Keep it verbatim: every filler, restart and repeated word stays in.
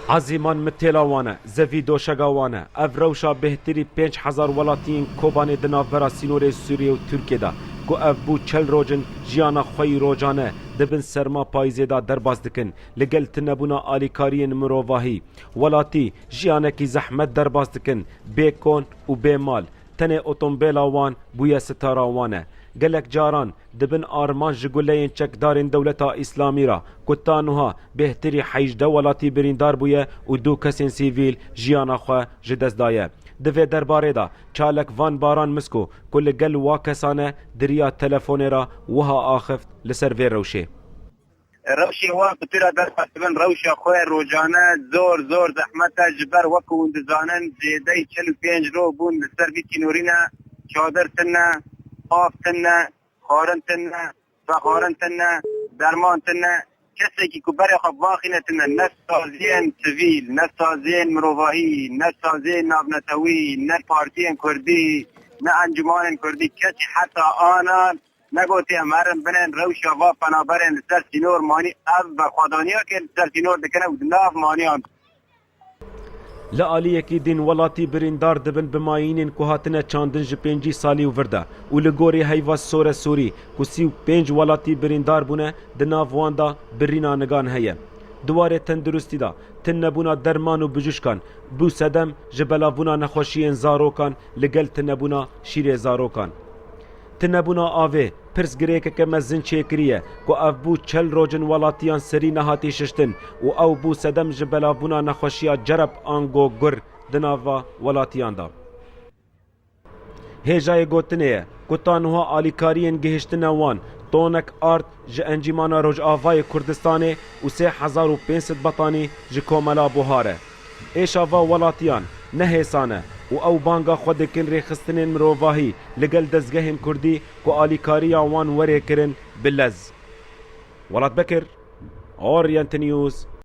Ezîman mitêla wan e, zevî doşega wan e. Ev rewşa bêhtirî pênc hezar welatiyên Kobanê di navbera sînorê Sûriyê û Tirkiyê de, ku ev bû çel roj in jiyana xwe yî rojane di bin serma payîzê de derbas dikin, li gel tunebûna alîkariyên mirovahî, welatî jiyanekî zehmet derbas dikin, bê kon û bê mal. Tenê otombêla wan bûye sitara wan e. Gelek caran di bin armanc ji guleyên çekdarên Dewleta Îslamî re, ku ta nuha bêhtirî hejdeh welatî birîndar bûye û du kesên sivîl jiyana xwe ji dest daye. Di vê derbarê de çalek van Baran Misko, ku li gel wa kesan e, di riya telefonê re wiha axift li ser vê rewşê. Rewşê wan bi tira derbas dibin, rewşa xwe rojane zor, zor zehmet e, ji ber wek hûn dizanin, zêdeyî çil û pênc roj bûn li ser vî sînorî ne, çadir tune, av tune, xwarin tune, vexwarin tune, derman tune. Kesekî ku berê xwe vaxîne tune, ne saziyên sivîl, ne saziyên mirovahî, ne saziyên navnetewî, ne partiyên kurdî, ne encûmanên kurdî, kesî heta ana negotiye em herin binên rewşa va penaberên li ser sînor manî. Ev berxwedaniya ke li ser sînor dikine û di nav maniyan. Li aliyekî din welatî birîndar dibin bi mayînên ku hatine çandin ji pêncî salî û vir de û li gorî heyva Sore Sûrî ku sî û pênc welatî birîndar bûne, di nav wan de birîna nigan heye. Di warê tenduristî de tunebûna derman û bijûşkan bû sedem ji belavbûna nexweşiyên zarokan li gel tunebûna şîrê zarokan. Tunebûna avê pirsgirêkeke mezin çêkiriye ku ev bû çel rojin welatiyan serî nehatî şiştin û ew bû sedem ji belavbûna nexweşiya cereb ango gur di nava welatiyan de. Hêjayê gotinê ye ku ta nuha alîkariyên gihiştine wan tonek ard ji Encîmana Rojavayê Kurdistanê û sê hezar û pênc sed betanî ji Komela Buhar e. Êşa va welatiyan ne hêsan e û ew banga xwe dikin rêxistinên mirovahî li gel dezgehên kurdî ku alîkariya wan were kirin bi lez. Welat Bekir, Orient News,